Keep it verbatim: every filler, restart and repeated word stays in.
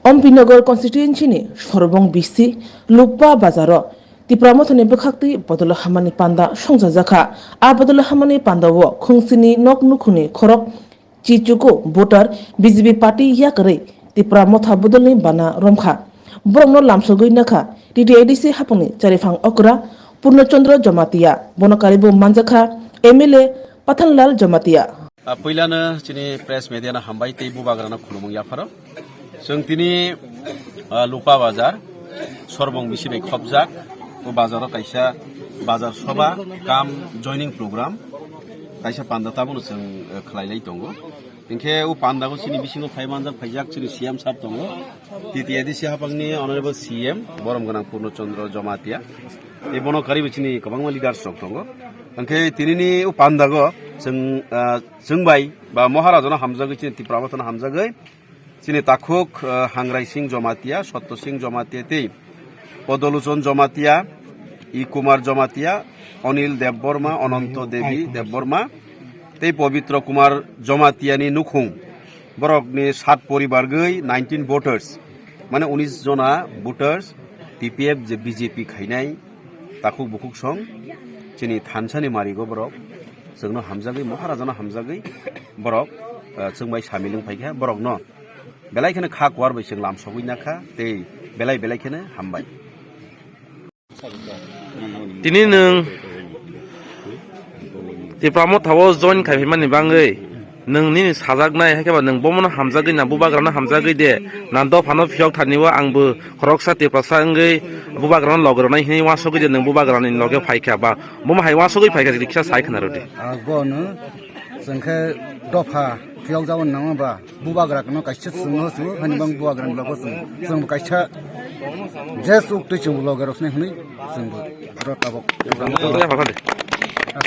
Ambinagar constituency ni Sorbong bisi Lupa bazaro Tipra Mothani bwkhaktwi bodol hamani panda songchajakha. A bodol hamani pandao khungsini nok nukhungni khorok chichugo voter B J P party yakarwi Tipra Motha bodolni bana romkha. Borokno lamsogwi nakha T T A D C hapangni chariphang okra Purno Chandra Jamatia, bono karibo manjakha M L A Pathanlal Jamatia. Ah, puilano chini press media no hambai tei bubagrano khulumung yapharo. Chwng tini, ah, Lupa Bazar, Sorbong bisi bai khopjak, o bazaro kaisa bazar soba kam joining program, kaisa panda tabukno chwng, eh, khlailai tongo. Hinkhe o pandago chini bisingo phai manjak phaijak chini C M sir tongo, T T A D C hapangni Honorable C M, borom gwnang Purno Chandra Jamatia, tei bono karibo chini kwbangma leaders rok tongo. Hinkhe tinini o pandago chwng, ah, chwng bai ba Maharajano hamjagwi chini Tipra Mothano hamjagwi, chini takhuk, ah, Hangrai Singh Jamatia, Sotto Singh Jamatia tei Podoluchon Jamatia, I Kumar Jamatia, Onil Debbarma, Ononto Devi Debbarma tei Pobitro Kumar Jamatiani nukhung. Borokni sat poribar gwi nineteen voters, mane unis jona voters, T P F je B J P khainai, takhuk bukhuk song chini thansani marigo borok chwngno hamjagwi, Maharajano hamjagwi borok, eh, chwng bai samil wng phaikha. Borokno belai kheno kha kuar bai chwng lamsogwi nakha tei belai belai kheno hambai. Tini nwng Tipra Mothao join khaiphaimani bagwi nwng nini sajaknai, hai khe ba nwng bomono hamjagwi na, bubagrano hamjagwi de, na dophano phiyok thani o ang bo khoroksa Tiprasa wngwi bubagrano logi rwnai hinwi uansugwi de nwng bubagrani loge phaikha ba bomo hai uansugwi phaikha, riksa sai khna rwdi. Ah, bono chwng khe dopha phiyok jabo nangma ba bubagrano kaisa chwngno chwng hani bang bubagrani logo chwng, chwng kaisa je chuk twi chwng loge rosni hwnwi chwng bo ro tabok.